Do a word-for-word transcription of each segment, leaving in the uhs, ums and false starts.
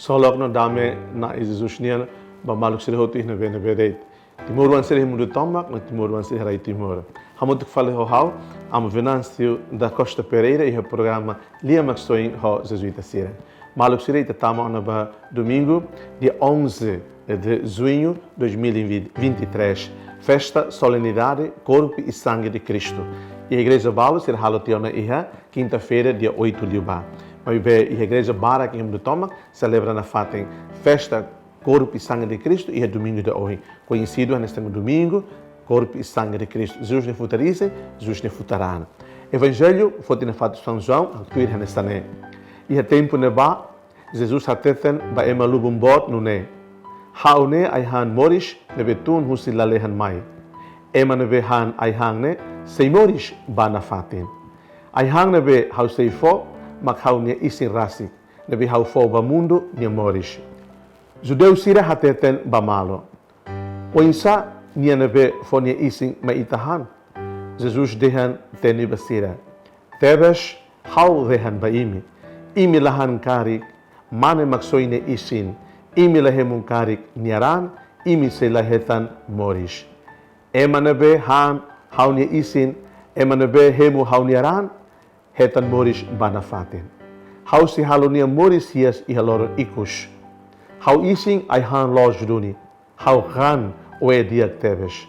Ksolok no dame Na'i Jesus nian ba maluk sira hotu iha ne'ebé-ne'ebé de'it. Timoroan sira iha mundu tomak no timoroan sira iha rai Timor. Hamutuk fali ho ha'u, Amu Venâncio da Costa Pereira, iha programa Lia Maksoin ho Jesuita sira. Maluk sira, ita tama ona ba domingu, dia onze de junho dois mil e vinte e três, festa solenidade Corpo e Sangue de Cristo. Iha igreja balu sira halo tiha ona iha kinta-feira, dia oito liubá. Maibé iha igreja barak iha mundu tomak selebra nafatin festa Corpo e Sangue de Cristo iha domingu ida ohin, koñesidu hanesan domingu Corpo e Sangue de Cristo. Jesus nia futar isin, Jesus nia futar raan. Evanjellu foti iha fatuk São João, haktuir hanesan ne'e: Iha tempu ne'ebá, Jesus hateten ba ema lubun boot nune'e: Ha'u ne'e ai-han moris ne'ebé tun husi lalehan mai. Ema ne'ebé han ai-han ne'e sei moris ba nafatin. Ai-han ne'ebé ha'u sei fó mak ha'u-nia isin rasik, ne'ebé ha'u fó ba mundu nia moris. Judeu sira hateten ba malu: Oinsá nia ne'ebé fó nia isin mai ita han? Jesus dehan teni ba sira: Tebes, ha'u dehan ba imi: Imi la han karik mane Maksoin nia isin, imi la hemu karik nia raan, imi sei la hetan moris. Ema ne'ebé han ha'u-nia isin, ema ne'ebé hemu ha'u-nia raan, hetan moris ba nafatin. Ha'u sei halo nia moris hi'as iha loron ikus. Ha'u isin ai-han loos duni, ha'u han oe di'ak tebes.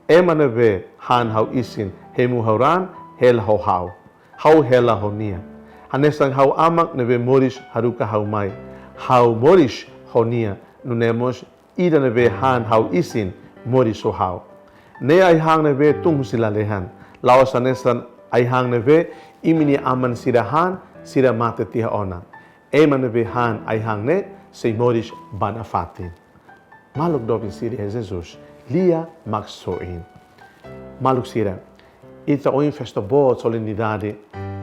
Ema ne'ebé han ha'u isin, hemu ha'u raan, hela ho ha'u. Ha'u hela ho nia. Hanesan ha'u Aman ne'ebé moris haruka ha'u mai, ha'u moris ho nia, nune'e mós ida ne'ebé han ha'u isin moris ho ha'u. Ne'e ai-han ne'ebé tun husi lalehan. La'ós hanesan ai-han ne'ebé imi-nia aman sira han, sira mate tiha ona. Ema ne'ebé han ai-han ne'e sei moris ba nafatin. Maluk doben sira iha Jesus, Lia Maksoin. Maluk sira, ita ohin festa boot solenidade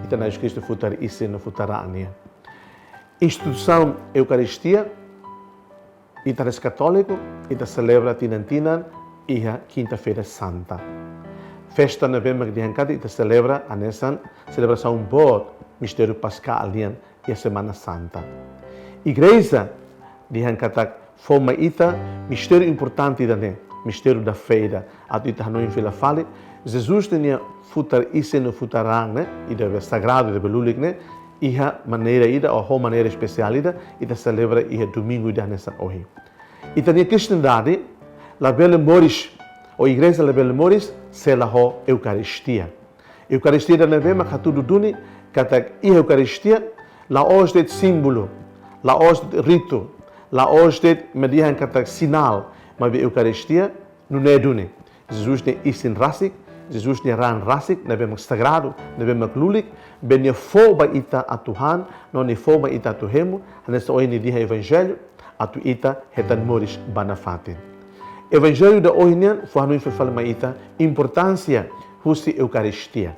ita Na'i Jesus Kristu futar isin no futar raan nian. Instituisaun Eukaristia, ita ras katóliku, ita selebra tinan-tinan iha Kinta-feira Santa. Festa ne'ebé mak dehan katak ita selebra hanesan selebrasaun boot mistériu paskál nian iha Semana Santa. Igreja dehan katak fó mai ita mistériu importante ida-ne'e, mistériu da fé ida, atu ita hanoin fila fali Jesus ninia futar isin no futar raan ne'e, ida be sagradu, ida be lulik ne'e, iha maneira ida, ou ho maneira espesiál ida, ita selebra iha domingu ida hanesan ohin. Ita-nia kristaundade labele moris, ou igreja labele moris, se la ho Eukaristia. Eukaristia ida ne'ebé mak hatudu duni katak iha Eukaristia la'ós de'it símbolu, la'ós de'it ritu, la'ós de'it mak dehan katak sinál, maibé Eukaristia nune'e duni. Jesus nia isin rasik, Jesus nia raan rasik, ne'ebé mak sagradu, ne'ebé mak lulik, be nia fó ba ita atu han, no nia fó ba ita atu hemu, hanesan ohin nia dehan Evanjellu, atu ita hetan moris ba nafatin. Evanjellu ida ohin nian fó hanoin fila fali mai ita importánsia husi Eukaristia.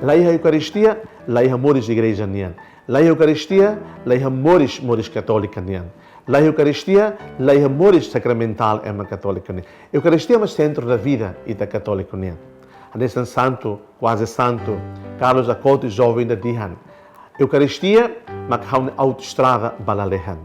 La iha Eukaristia, la iha moris igreja nian. La iha Eukaristia, la iha moris, moris katólika nian. La iha Eukaristia, la iha moris sakramentál ema katólika nian. Eukaristia mak sentru da vida ita katólika nian. Hanesan santu, kuaze santu, Carlos Acutis, joven ida dehan: Eukaristia mak ha'u-nia autoestrada ba lalehan.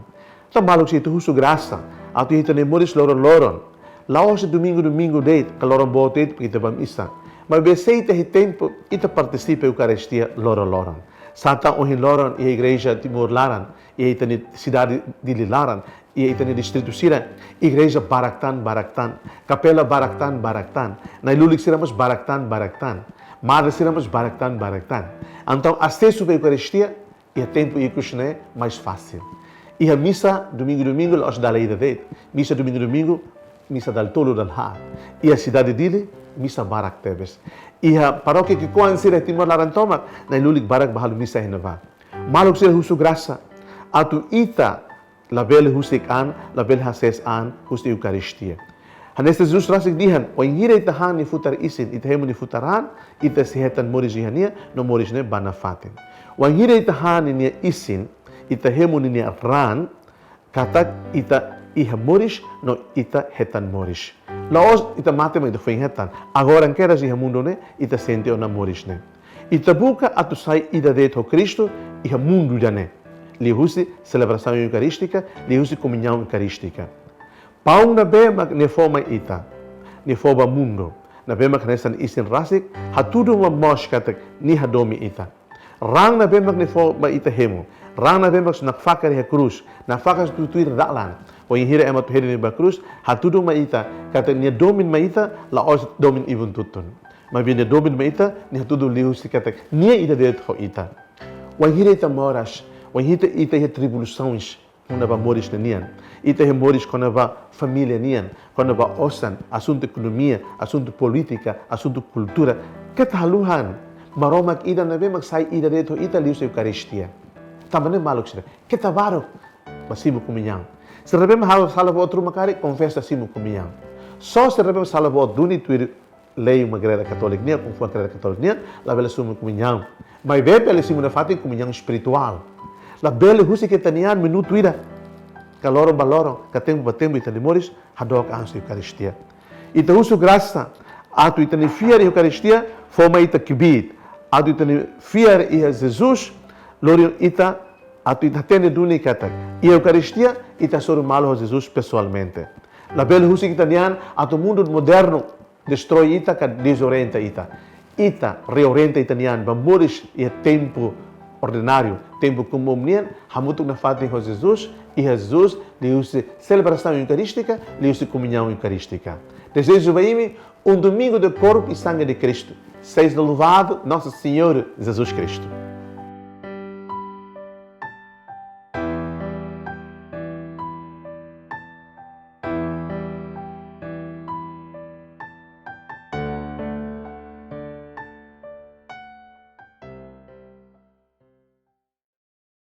Entaun maluk sira, ita husu grasa atu ita-nia moris loron-loron. La'ós domingu-domingu de'it, ka loron boot de'it ita bá misa. Maibé se ita iha tempu, ita partisipa Eukaristia loron-loron. Sá tan ohin loron iha igreja Timor laran, iha ita-nia sidade Dili laran, iha ita-nia distritu sira, igreja barak tan, barak tan, kapela barak tan, barak tan, na'i-lulik sira mós barak tan, barak tan, madre sira mós barak tan, barak tan. Entaun asesu ba Eukaristia iha tempu ikus ne'e mais fásil. Iha misa domingu-domingu la'ós dala ida de'it. Misa domingu-domingu, misa dala tolu, dala haat. Iha sidade Dili, misa barak tebes. Iha parókia ki'ikoan sira Timor laran tomak, na'i-lulik barak bá halo misa iha ne'ebá. Maluk sira, husu grasa atu ita labele husik an, labele hasees an husi Eukaristia. Hanesan Jesus rasik dehan, wainhira ita han nia futar isin, ita hemu nia futar raan, ita sei hetan moris iha nia, no moris ne'e ba nafatin. Wainhira ita han ninia isin, ita hemu ninia raan, katak ita iha moris, no ita hetan moris. La'ós ita mate mak ita foin hetan. Agora kedas iha mundu ne'e, ita sente ona moris ne'e. Ita buka atu sai ida de'it ho Kristu iha mundu ida-ne'e. liuhusi selebrasaun eukarístika, liuhusi komuñaun eukarístika. Paun ne'ebé mak Nia fó mai ita, Nia fó ba mundu, ne'ebé mak hanesan isin rasik, hatudu mak mós katak Nia hadomi ita. Raan ne'ebé mak Nia fó ba ita hemu, raan ne'ebé mak nakfakar iha krús, nakfakar tuir dalan. Wainhira ema atu hedi Nia ba krús, hatudu mai ita katak Nia domin mai ita, la'ós domin ibun-tutun. Maibé Nia domin mai ita, Nia hatudu liuhusi katak Nia ida de'it ho ita. Wainhira ita moras, wainhira ita iha tribulasaun kona-ba moris ninian, ita iha moris kona-ba família nian, kona-ba osan, asuntu ekonomia, asuntu polítika, asuntu kultura, keta haluha, Maromak ida ne'ebé mak sai ida de'it ho ita liuhusi Eukaristia. Tanba ne'e maluk sira, keta baruk ba simu komuñaun. Sira ne'ebé mak halo sala buat ruma karik, konfesa, simu komuñaun. Só sira ne'ebé mak sala buat duni tuir lei uma Igreja Katólika nian, konforme Igreja Katólika nian, labele simu komuñaun. Maibé bele simu nafatin komuñaun espirituál. Labele husik ita-nia an minutu ida, ka loron ba loron, ka tempu ba tempu ita-nia moris, hadook an husi Eukaristia. Ita husu grasa atu ita-nia fiar iha Eukaristia fó mai ita kbiit, atu ita-nia fiar iha Jesus lori ita, atu ita hatene duni katak iha Eukaristia ita hasoru malu ho Jesus pesoalmente. Labele husik ita-nia an atu mundu modernu destroi ita ka dezorienta ita. Ita reorienta ita-nia an ba moris iha tempu ordináriu, tempu komún nian, hamutuk nafatin ho Jesus, iha Jesus, liuhusi selebrasaun eukarístika, liuhusi komuñaun eukarístika. Dezeju ba imi um domingo de corpo e sangue de Cristo. Seja louvado nosso Senhor Jesus Cristo.